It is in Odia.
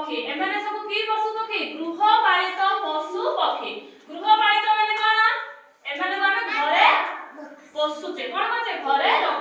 ପକ୍ଷୀ। ଏମାନେ ସବୁ କି ପଶୁ ପକ୍ଷୀ? ଗୃହପାଳିତ ପଶୁ ପକ୍ଷୀ। ଗୃହପାଳିତ ମାନେ କଣ? ଏମାନଙ୍କୁ ଆମେ ଘରେ ପୋଷୁଛେ। କଣ କରୁଛେ? ଘରେ ରଖୁଛେ।